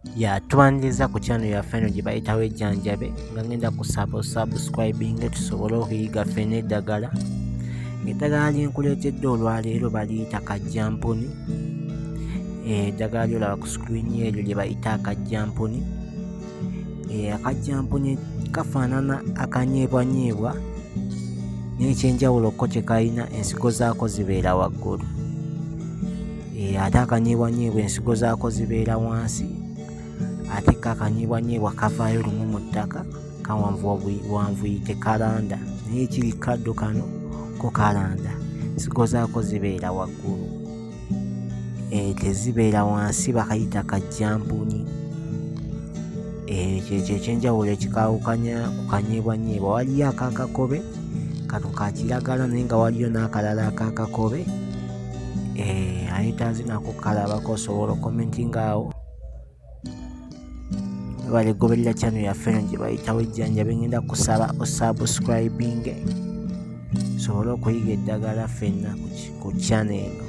Ya tubaniriza ku channel yaffe eno gye bayitawo ejjanjabe nga ngenda kusaba osubscribinge tusobole okuyiga ffena eddagala. Eddagala lyenkuleetedde olwaleero baliyita kajjampuni. Eddagala lyolaba ku screen eryo lye bayita akajjampuni. Akajjampuni kafaanana akanyeebwanyeebwa naye ekyenjawulo ko kye kalina ensigo zaako zibeera waggulu. Ate akanyeebwanyeebwa ensigo zaako zibeera wansi, ate ko akanyeebwanyeebwa kavaayo lumu mu ttaka kawanvuwa buwanvuyi tekalanda, naye ekiri kaddo kano ko kalanda, ensigo zaako zibeera waggulu tezibeera wansi bakayita kajjampuni. Kyekyo ekyenjawulo ekikaawukanya ku kanyeebwanyeebwa. Waliyo aka kakobe kano ka kiragala naye nga waliyo n'akalala aka kakobe. Ayetaaze nako kukalabako osobola okukomentinga awo. Webale kugoberera channel yaffe eno gye bayitawo ejjanjabe, ngenda kusaba osubscribinge osobole okuyiga eddagala ffenna ku channel eno.